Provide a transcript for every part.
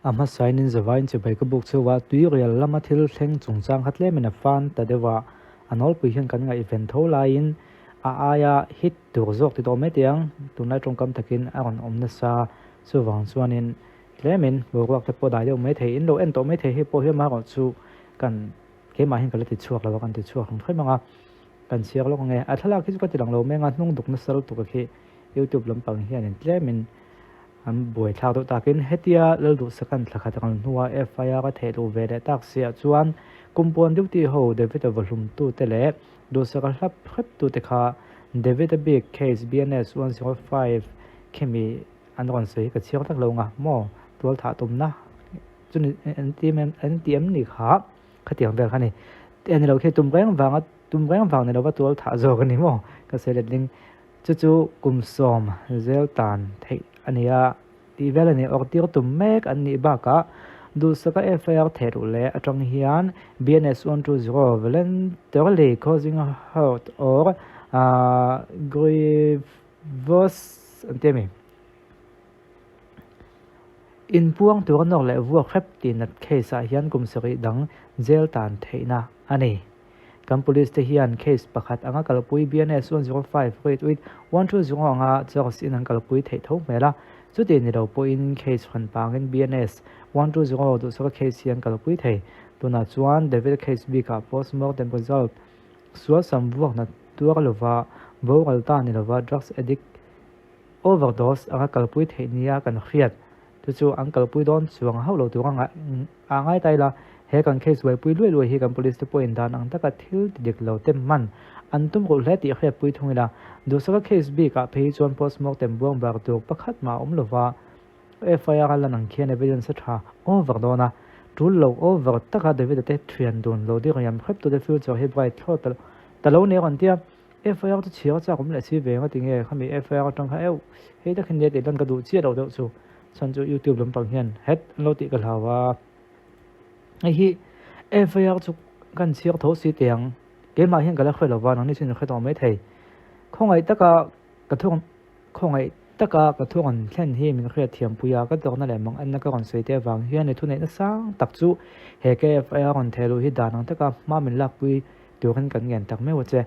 A hmasain in zavaiin chibai ka buk cheuh a, tuirial lama thil thleng chungchang kha tlemin a fan ta deuh a, a nawlpui hian kan ngaihven tho laiin a aia hit tur zawk ti tawh mai teh ang, tunlai tawngkam takin a rawn awm nasa, chuvang chuanin tlemin boruak te pawh dai deuh mai thei, in lo en tawh mai thei hei pawh hi amaherawh chu kan keimah hian ka la ti chhuak lo a, kan ti chhuak ang thawih mang a, kan chhiar lawk ang e, a thlalak hi chu ka ti lang lo mai ang a, hnung duk nasa lutuk a khi youtube lampang hianin tlemin An buaithlak deuh takin hetia Lalduhsakan thla khat ang hnua FIR a theh luh ve leh tak siah chuan Kumpuan duty ho David-a vawhlumtute leh Duhsaka hlap hreptute kha David-a bik case BNS 105 khimi an rawn sawi hi ka chhiar tak lo nga maw tualthah tumna chu ni an ti an ti em ni kha khatiang vel kha ni a ni lo khi tum reng vanga tum reng vang ni lova tualthah zawk a ni maw ka sawi letling Chu chu kum 10 zel tan theih a ni a, tih vel a ni. Awrtir tum mek an nih bakah Duhsaka FIR theh luh leh atang hian BNS 120 voluntarily causing hurt or grievous an ti a mi. Inpuang tura nawk leh vuak hrep tih nat case ah hian kum 7 dang jail tan theihna a ni. Kan police te hian case pakhat anga kalpui BNS 105 read with 120 anga charge in an kalpui theih tho hmel a, chuti ni lo pawhin case hran pangin BNS 120 duhsaka case hi an kalpui thei. Tunah chuan David case bikah postmortem result sual sam vuakna tuar lova boral ta ni lova drugs addict overdose anga kalpui theih nia kan hriat chu chu an kalpui dawn chuang hauh lo tur a ngai ta ila, he kan case buaipui luai luai hi kan police te pawhin dan ang taka thil ti dik lo te hman an tum ruh hle tih hriatpui thung ila, Duhsaka case bikah phei chuan postmortem buang bar tur pakhat mah a awm lova, FIR a lan ang khian evidence a tha over dawn a, tul lo over taka David-a te thian dun lo diriam hrep tute future hi bright thlawt ta lo nia rawn ti a. FIR chu chhiar chak awm leh si ve nga tinge khami FIR atang kha euh hei tak hi nia tih lan ka duh chiah loh deuh chu chhan chu youtube lampang hian het an lo tih ka hlau a hei hi FIR chu kan chhiar tho si teh ang keimah hian ka la hre lo va nangni chuan in hre tawh mai thei khawngaih taka ka thu khawngaih taka ka thu rawn thlen hi min hriat thiam pui a ka dawrna leh mang anna ka rawn sawi te avang hian i thuneihna sang tak chu he ka FIR rawn theh luh hi dan ang taka hma min lakpui Turin kan ngen tak meuh a che.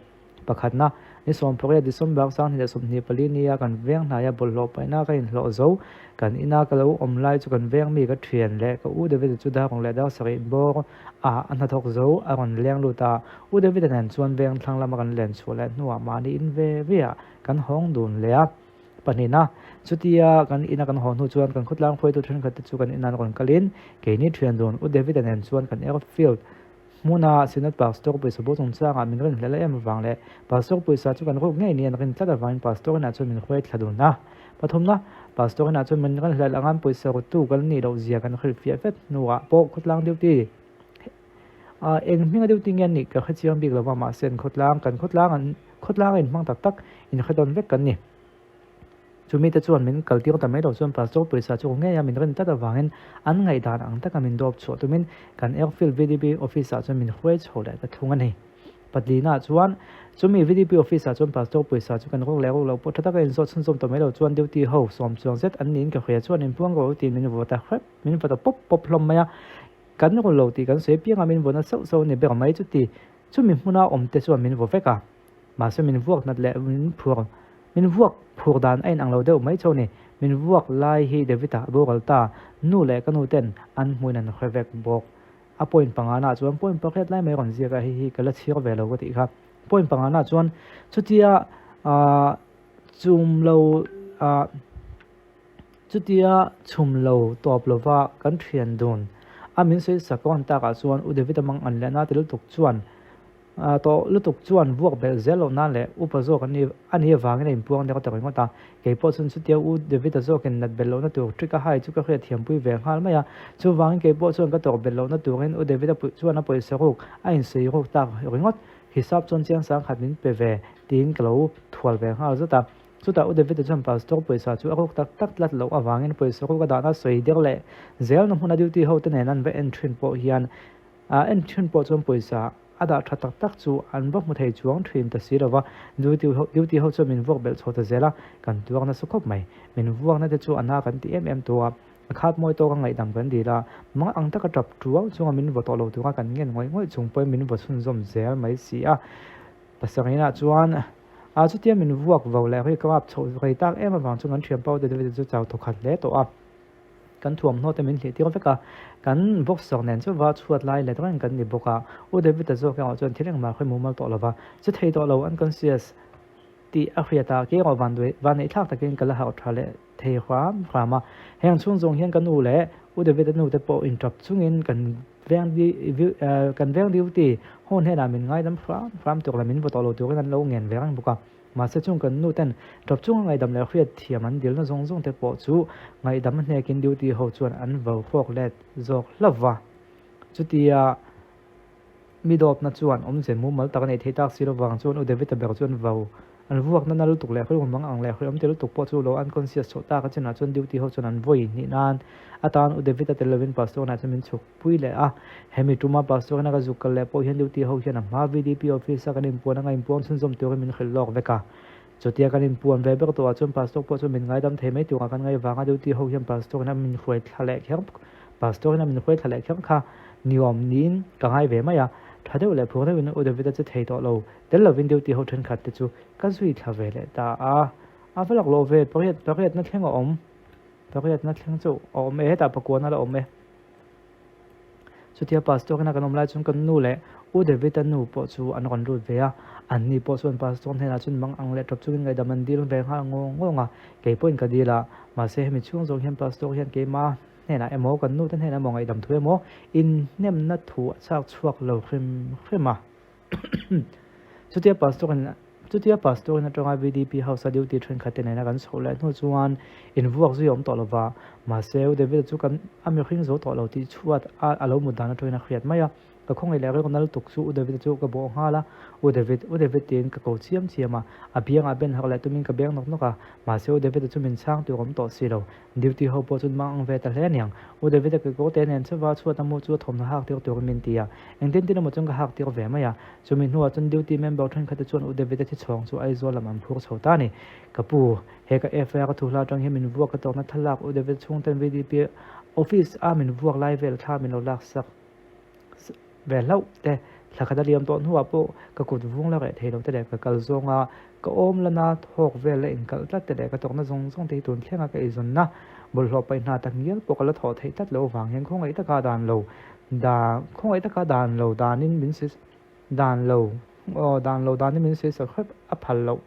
Pakhatna, ni 18 December 2024 nia kan veng hnaia bawlhhlawh paihna ka inhlawh zo. Kan ina ka lo awm lai chu kan veng mi ka thian leh ka u David-a chu dar leh dar sarih bawr ah a hnathawk zo a rawn leng lut a. U David-a nen chuan veng thlang lama kan len chhuah leh hnuah mahni in ve ve ah kan hawng dun leh a. Pahnihna, chutia kan ina kan haw hnu chuan kan khawtlang hruaitu thenkhat te chu kan inah an rawn kalin keini thian dun U David-a nen chuan kan airfield Hmuna Synod Pastor pawisa bo chungchangah min rin hlel em avang leh Pastor pawisa chu kan ruk ngei niin an rin tlat avangin Pastor inah chuan min hruai thla dun a. Pathumna, Pastor inah chuan min rin hlel angan pawisa ruttu kan nih loh zia kan hrilhfiah vet hnuah pawh khawtlang duty a eng hminga duty nge an nih ka hrechiang bik lova mahse an khawtlang kan khawtlang an khawtlang a inhmang tak tak inhre tawn vek kan ni. Chu mite chuan min kaltir ta mai lo chuan Pastor pawisa chu ngei a min rin tlat avangin an ngaihdan ang taka min dawp chhuah tumin kan Airfield VDP office ah chuan min hruai chho leh ta thlung a ni. Patlina chuan chumi VDP office ah chuan Pastor pawisa chu kan ruk leh ruk lo pawh tha taka inzawt chhunzawm ta mai lo chuan duty ho sawm chuang zet an niin ka hria chuan inpuang rawh u tiin min vaw ta hrep min vaw ta pawp pawp hlawm mai a. Kan ru lo tih kan sawi piang a min vaw na sauh sauh a ni ber mai chuti chumi hmuna awm te chuan min vaw vek a. Mahse min vuak nat leh min phur min vuak phur dan a inang lo deuh mai chauh ni. Min vuak lai hi David-a a boral ta, nu leh ka nu ten an hmuin an hre vek bawk. A point pangana chuan point pakhat lai mai rawn ziak a, hei hi ka la chhir ve lo ka tih kha. Point pangana chuan chutia ah chum lo ah chutia chhum lo tawp lova kan thian dun a min sawi sak rawn takah chuan U David-a mang an leh na ti lutuk chuan Tawh lutuk chuan vuak belh zel loh nan leh upa zawk an nih a nih avangin a inpuang deuh ta ringawt a. Kei pawh chuan chutia U David-a zawkin nat belh lohna tur trick a hai chu ka hriat thiampui ve nghal mai a. Chuvangin kei pawh chuan ka tawrh belh lohna turin U David-a puih chuan a pawisa ruk a insawi ruk tak ringawt. Hisap chuan chiang sang khat min pe ve tiin ka lo thual ve nghal zat a. Chutah U David-a chuan pastor pawisa chu a ruk tak tak tlat loh avangin pawisa ruk a dahna sawi der leh zelna hmuna duty hote nen an va en thin pawh hian A en thin pawh chuan pawisa a dah tha tak tak chu an va hmu thei chuang thin ta si lova, duty ho duty ho chuan min vuak belh chho ta zel a, kan tuak nasa khawp mai. Min vuakna te chu a na kan ti em em tu a. A khat mawi tawk a ngaihdam kan dil a, mang ang taka tap tuau chunga min vaw tawh lo tura kan ngen ngawih ngawih chung pawhin min vaw chhunzawm zel mai si a. Pasarihna chuan a chutia min vuak vo leh ri ka rap chhoh rei tak em avang chuan kan thianpa u David chu chau thawkhat hle tawh a. Kan thuamhnaw te min hlih tir vek a, kan boxer nen chu va chhuat lai let reng kan ni bawk a. U David-a zawk erawh chuan thil engmah hre mumal tawh lova, che thei tawh lo unconscious tih a hriat a, kei erawh vanduai vaneihthlak takin ka la harh tha leh thei hram hram a. Heng chhung zawng hian ka nu leh U David-a nu te pawh inṭap chungin kan veng kan veng duty ho hnenah min ngaidam hram hram tur leh min vaw tawh lo turin an lo ngen ve reng bawk a. Mahse chung kan nu ten ṭap chunga ngaihdam leh hriat thiam an dilna zawng zawng te pawh chu ngaihdam hnekin duty ho chuan an vo hrawk let zawk hlauh va. Chutia mi dawpna chuan awmze mumal tak a neih theih tak si lovang chuan U David-a ber chuan vo an vuakna na lutuk leh hrilhawm ang ang leh hrilhawm ti lutuk pawh chu lo unconscious chhoh tak a chinah chuan duty ho chuan an vawi hnih nan atan U David-a tel lovin pastor nah chuan min chhuk pui leh a. Hemi tuma pastor ina ka zuk kal leh pawh hian duty ho hian a hma VDP office a kan inpuan anga inpuang chhunzawm turin min hrilh lawk vek a. Chutia kan inpuan ve ber tawhah chuan pastor pawh chuan min ngaidam thei mai turah kan ngaih vanga duty ho hian pastor ina min hruai thla leh kher pastor ina min hruai thla leh kher kha niawm niin ka ngai ve mai a. Tha deuh leh phur deuhin U David-a che thei tawh lo tel lovin duty ho thenkhat te chu ka zui thla ve leh ta a. A va laklawh ve pariat pariatna thleng a awm pariatna thleng chu a awm e hetah pakuana la awm e. Chutia pastor ina kan awm lai chuan kan nu leh U David-a nu pawh chu an rawn lut ve a, anni pawh chuan pastor hnenah chuan mang ang leh tawp chungin ngaihdam an dil ve nghal ngawng ngawng a, kei pawhin ka dil a, mahse hemi chhung zawng hian pastor hian keimah hnenah emaw kan nu te hnenah emaw ngaihdam thu emaw inhnemna thu a chhak chhuak lo hrim hrim a. Chutia pastor in Chutia pastor in atanga VDP house a duty thenkhat te nena kan chhoh leh hnu chuan invuak zui a awm tawh lova, mahse U David-a chu kan a mihring zo tawh lo tih chhuat a a lo mut dan atangin a hriat mai a, ka khawngaih leh rilru nal tuk chu U David-a chu ka bawh nghal a, U David, U David tiin ka ko chiam chiam a, a biangah ben harh leh tumin ka beng nawk nawk a, mahse U David-a chu min chhang tur awm tawh si lo. Duty ho pawh chuan mang ang ve ta hle aniang. U David-a kekawr te nen chauva chhuat a mu chu a thawmhnaw hak tir turin min ti a. Engtin tin emaw chuan ka hak tir ve mai a. Chumi hnuah chuan duty member thenkhat te chuan U David-a thi chhawng chu Aizawl lam an phur chho ta a ni. Ka pu, he ka FIR a thuhla atang hian min vuak ka tawkna thlalak U David chhungten VDP office a min vuak lai vel thla min lo laksak ve hlauh te, thla khat a liam tawh hnuah pawh ka kut vung la reh thei lo te leh ka kal zawnga ka awm lana thawk vel la inkalh tlat te leh ka tawkna zawng zawng te hi tun thlenga ka eizawnna bawlhhlawh paih hna tak ngial pawh ka la thawh theih tlat loh avang hian khawngaih taka dan lo dan khawngaih taka dan lo danin min sawi dan lo aw dan lo danin min sawi sak hrep a phal loh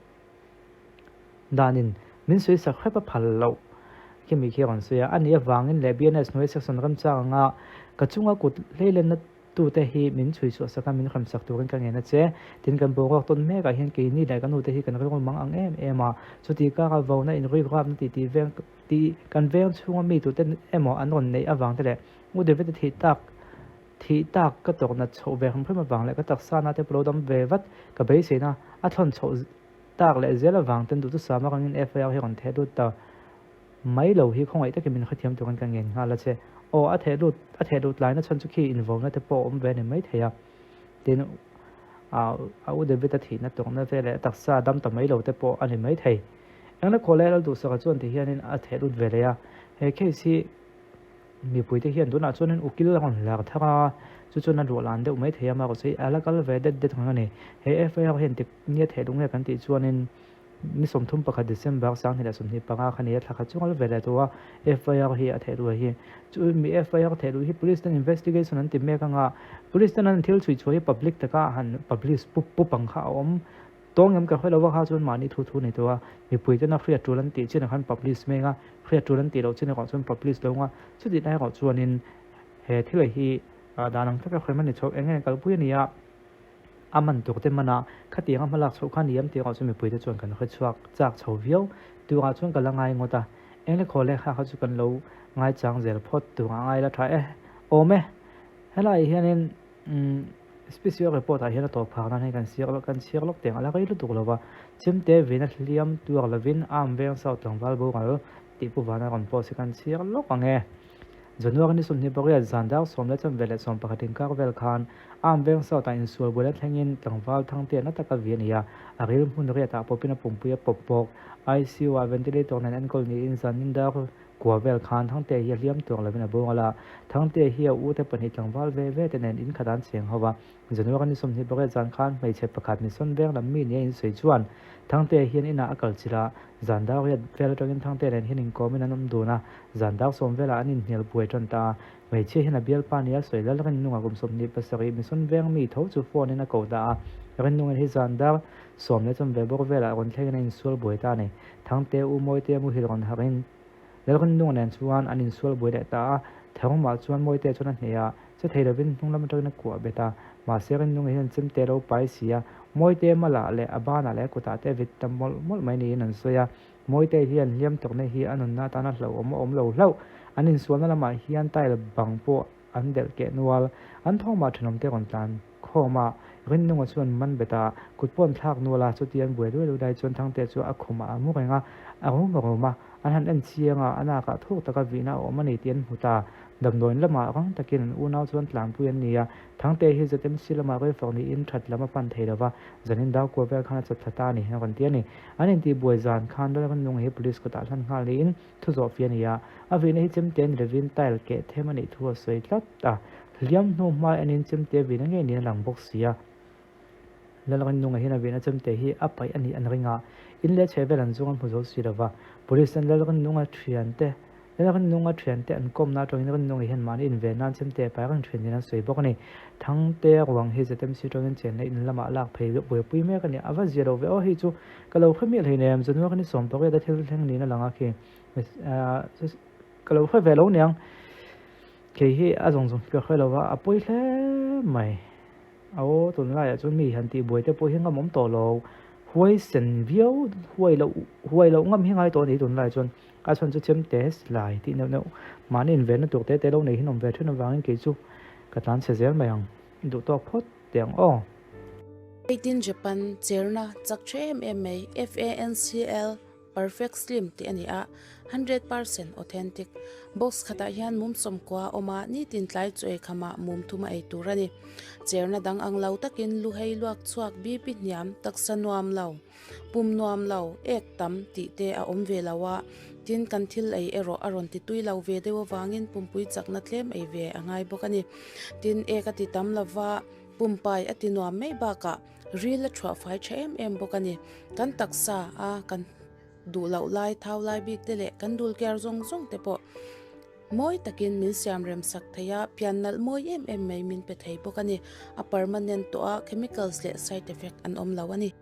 danin min sawi sak hrep a phal loh khi mi khi a rawn sawi a, a nih avangin leh BNS hnuai section remchang anga ka chunga kut hleilenna tute hi min chhui chhuah sak a, min hrem sak turin ka ngen a che. Tin, kan boruak tawn mek ah hian keini leh ka nute hi kan rilru mang ang em em a, chuti kara vona inruik rapna tih tih veng tih kan veng chhunga mi tute emaw an rawn neih avang te leh U David-a thih tak thih tak ka tawrh nat chhoh ve hrim hrim avang leh ka taksa na te pawh lo dam ve vat ka beiseina a thlawn chhoh Tak leh zel avang ten duhthusam atangin FIR hi rawn theh lut ta mai lo hi khawngaih takin min hrethiam turin ka ngen nghal a che. Aw a theh lut a theh lut laina chhan chu khi invauna te pawh a awm ve a ni mai thei a. Tin a u David a thihna tawrhna vel leh a taksa dam ta mai lo te pawh a ni mai thei. Engla khawlai Lalduhsaka chuan ti hianin a theh lut ve leh a. He case hi Mipuite hian tunah chuanin ukil a rawn lar thar a, chu chuan a luah lan deuh mai thei a, mahse a la kal ve det det reng a ni. He FIR hian tik nia theih duh nge kan tih chuanin ni 31 December 2025 kha ni a, thla khat chu kal ve leh tawh a, FIR hi a theih duh hi. Chu mi FIR theih duh hi police ten investigation an ti mek anga, police ten an thil chhui chhuah hi public taka han publish pup pup ang kha a awm. Tawng em ka hre lo a kha chuan mahni thu thu nei tawh a, mipui tena hriat tul an tih chin ah khan publish meng a, hriat tul an tih loh chin erawh chuan publish lo anga, chutih lai erawh chuanin he thil hi dan ang taka hrem a ni chho eng nge kalpui a ni a, a man tur te man a, khatiang a hmalak chhoh kha ni em tih erawh chu mipui te chuan kan hre chhuak chak chho viau turah chuan ka la ngai ngawt a, eng le khaw le kha kha chu kan lo ngaichang zel phawt turah ngai la tha e, awm e, helaiah hianin. Umm special report ah hian a tawp phak nan hei kan siak kan chhiar lawk teng a la rei lutuk lova chemte vena hliam tuar lovin arm veng south tlangval boral tih pu vana rawn post hi kan chhiar lawk ang e. January ni 28 zan dar 10:11 inkar vel khan arm veng south ah insual buaina thlengin tlangval thangte na taka vi a ni a, a ril hmun riat ah pawpin a pumpui a pawp bawk. ICU ah ventilator nen enkawl niin zan in dar. kua vel khan Thangtea hi a hliam tuang lovin a bawng a la. Thangtea hi a ute pahnih tlangval ve ve te nen in khat an cheng ho va. January ni 28 zan khan hmeichhe pakhat Mission veng lam mi nia insawi chuan Thangtea hian inah a kal chilh a, zan dar riat vel atangin Thangtea nen hian inkawmin an awm dun a, zan dar sawm velah an inhnial buai tan ta a. Hmeichhia hian a bialpa nia sawi lal Rinnunga kum 27 Mission veng mi tho chu phone in a ko ta a, Rinnunga hi zan dar sawm leh chawmve bawk velah rawn thlengin a insual buai ta a ni. Thangte u Mawitea muhil rawn harhin Lalrinnunga nen chuan an insual buai leh ta a, Tharumah chuan Mawitea chuan a hneh a, che thei lovin hnung lam atangin a kuah bet a, mahse Rinnunga hian chemte lo pai si a, Mawitea malah leh a banah leh a kutah te a vit ta mawlh mawlh mai niin an sawi a, Mawitea hian hliam tawkna hi a nunna atana hlauhawm a awm lo hlauh, an insualna lamah hian tile bang pawh an delh keh nual, an thawmah thenawmte rawn tlan khawm a, Rinnunga chuan man bet a, kut pawh an thlak nual a, chuti an buai luai luai lai chuan Thangtea chu a khumah a mu reng a, a rum a rum a, an han en chiang a, a nakah thuk taka vihna a awm a ni tih an hmu ta. Damdawiin lamah rang takin an unau chuan tlanpui an ni a, Thangtea hi ZMC lamah reifawk niin that lam a pan thei lo va, zanin Darkua vel khan a chawt thla ta a ni, an rawn ti a ni. An intihbuai zan khan Lalrinnunga hi Police kutah hlan nghal niin Thu zawh fi a ni a, a vihna hi chemte ni lovin tile keh them a nih thu a sawi tlat a, hliam hnu hmai enin chemte vihna ngei niin a lang bawk si a. Lalrinnunga hian a vihna chemte hi a paih a nih an ring a, in leh chheh vel an zawng an hmu zo si lova. Police ten Lalrinnunga thiante Lalrinnunga thiante an kawmna atangin Rinnunga hian mahni inven nan chemte a pai reng thin niin an sawi bawk a ni. Thangte ruang hi ZMC atangin chenna in lamah lak phei buaipui mek a ni. A va zia lo ve aw hei chu. Ka lo hre miah hleinem, January ni 18 a thil thleng niin a lang a khi. Ka lo hre ve lo niang. Kei hi a zawng zawng hi ka hre lo va, a pawi hle mai. Aw, tunlaiah chuan mi han tihbuai te pawh hi ngam awm tawh lo. Huai sen viau, huai loh, huai loh ngam hi ngai tawh a ni tunlaiah chuan. A chhan chu chemte silai tih neuh neuh mahni invenna tur te te lo nei hi an awm ve thin avangin kei chu ka tlan chhe zel mai ang. Duh tawk phawt teh ang aw. Made in Japan cherna chak tha em em mai FANCL Perfect Slim tih a ni a, 100% authentic. Box khatah hian mum sawmkua a awm a, nitin tlai chu ei khamah mum thum a ei tur a ni. Cherna dang ang lo takin lu hei luak chhuak BP hniam, taksa nuam lo, pum nuam lo, ek tam tih te a awm ve lo a, tin kan thil ei erawh a rawn ti tui lo ve deuh avangin pumpui chakna tlem ei ve a ngai bawk a ni. Tin, ek a ti tam lo va, pumpai a ti nuam mai bakah ril a thuah fai tha em em bawk a ni. Kan taksa a kan duh loh lai, thau lai bik te leh kan dul kiar zawng zawng te pawh Mawi takin min siam rem sak thei a, pian nalh mawi em em mai min pe thei bawk a ni. A permanent tawh a, chemicals leh side effect an awm lo a ni.